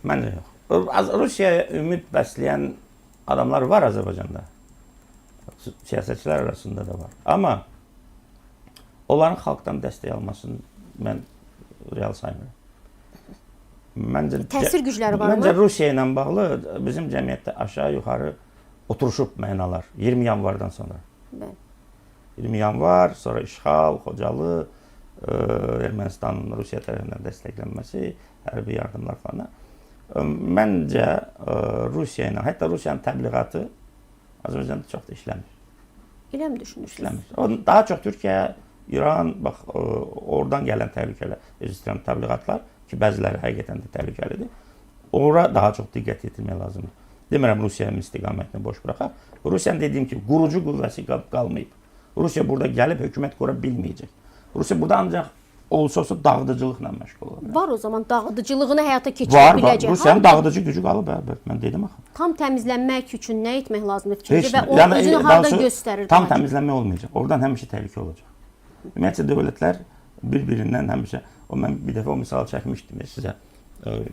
Məncə yox. Rusiyaya ümid bəsləyən adamlar var Azərbaycanda. Siyasətçilər arasında da var. Amma onların xalqdan dəstək almasını mən real saymıram. Məncə Təsir gücləri varmı? Məncə Rusiya ilə bağlı bizim cəmiyyətdə aşağı-yuxarı oturuşub mənalar 20 yanvardan sonra. Bəli. 20 yanvar, sonra işğal, Xocalı, Ermənistanın Rusiya tərəfindən dəstəklənməsi, hərbi yardımlar falan. Məncə Rusiya ilə, hətta Rusiyanın təbliğatı Azərbaycanda çox da işləmir. Elə mi düşünürsünüz? İşləmir. O daha çox Türkiyə, İran, bax oradan gələn təhlükələr, üzr istəyirəm, təbliğatlar ki, bəziləri həqiqətən də təhlükəlidir. Ora daha çox diqqət yetirmək lazımdır. Demirəm Rusiyanın istiqamətini boş buraxaq. Rusiyanın dediyim kimi qurucu qüvvəsi qalmayıb. Rusiya burada gəlib hökumət qura bilməyəcək. Rusiya burada ancaq olsa olsa dağıdıcılıqla məşğul ola bilər. Var o zaman dağıdıcılığını həyata keçirə Var, var. biləcək. Rusiyanın Harda dağıdıcı gücü qalıb, bəli, mən dedim axı. Tam təmizlənmək üçün nə etmək lazımdır fikrincə Heç və nə. o Yəni, özünü daha harda doğrusu göstərir? Tam daha çox? təmizlənmə olmayacaq. Oradan həmişə təhlükə olacaq. Ümumiyyətcə dövlətlər bir-birindən həmişə o mən bir dəfə o misalı çəkmişdim sizə.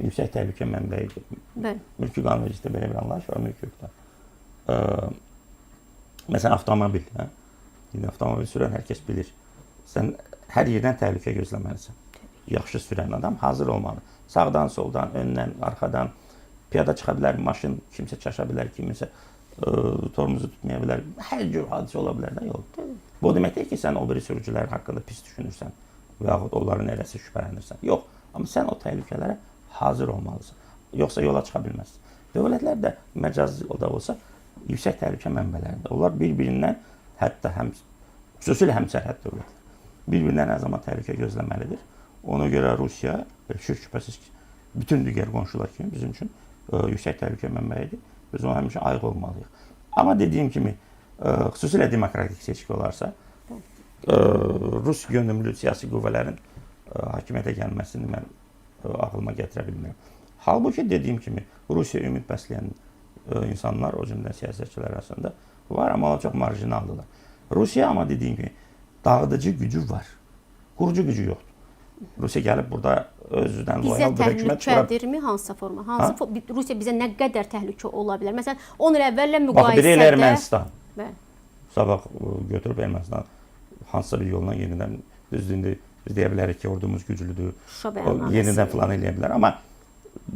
Yüksək təhlükə mənbəyi. Bəli. Mülki qanunvericilikdə belə bir anlayış var mülki hüquqda. Məsələn avtomobil, hə? İndi avtomobil sürən hər kəs bilir. Sən hər yerdən təhlükə gözləməlisən. Yaxşı sürən adam hazır olmalı. Sağdan, soldan, öndən, arxadan piyada çıxa bilər, maşın kimsə çaşa bilər, kiminsə tormozu tutmaya bilər. Hər cür hadisə ola bilər də yolda. Bu o demək deyil ki, sən o biri sürücülər haqqında pis düşünürsən və yaxud onların eləsi şübhələnirsən. Yox, amma sən o təhlükələrə hazır olmalısan. Yoxsa yola çıxa bilməzsən. Dövlətlər də məcazi da olsa yüksək təhlükə mənbələridir. Onlar bir-birindən hətta həm xüsusilə həmsərhəd dövlətlər bir-birindən hər zaman təhlükə gözləməlidir. Ona görə Rusiya şübhəsiz ki, bütün digər qonşular kimi bizim üçün yüksək təhlükə mənbəyidir. Biz ona həmişə ayıq olmalıyıq. Amma dediyim kimi, xüsusilə demokratik seçki olarsa, Rus yönümlü siyasi qüvvələrin hakimiyyətə gəlməsini mən ağlıma gətirə bilmirəm. Halbuki dediyim kimi Rusiya ümid bəsləyən insanlar, o cümlədən siyasətçilər arasında var, amma onlar çox marjinaldılar. Rusiya amma dediyim kimi dağıdıcı gücü var. Qurucu gücü yoxdur. Rusiya gəlib burada özündən Bizə loyal bir hökumət qura təhlükədirmi hansısa forma? Hansı Rusiya bizə nə qədər təhlükə ola bilər? Məsələn, 10 il əvvəllə Bax, biri elə müqayisədə Ermənistan. Bəli. Sabah götürüb Ermənistan hansısa bir yolla yenidən, düzdür, indi biz deyə bilərik ki, ordumuz güclüdür. Şuşa O bəyannaməsi. yenidən falan eləyə bilər. Amma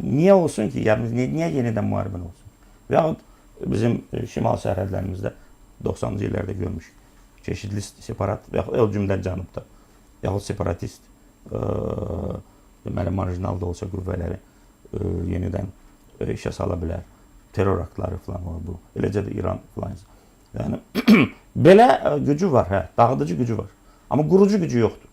niyə olsun ki? Yəni niyə yenidən müharibə olsun? Və yaxud bizim şimal sərhədlərimizdə 90-cı illərdə görmüşük. Çeşidli separat və yaxud o cümlədən cənubda yaxud separatist deməli marjinal da olsa qüvvələri yenidən işə sala bilər. Terror aktları falan o bu. Eləcə də İran falan. Yəni belə gücü var, hə, dağıdıcı gücü var. Amma qurucu gücü yoxdur.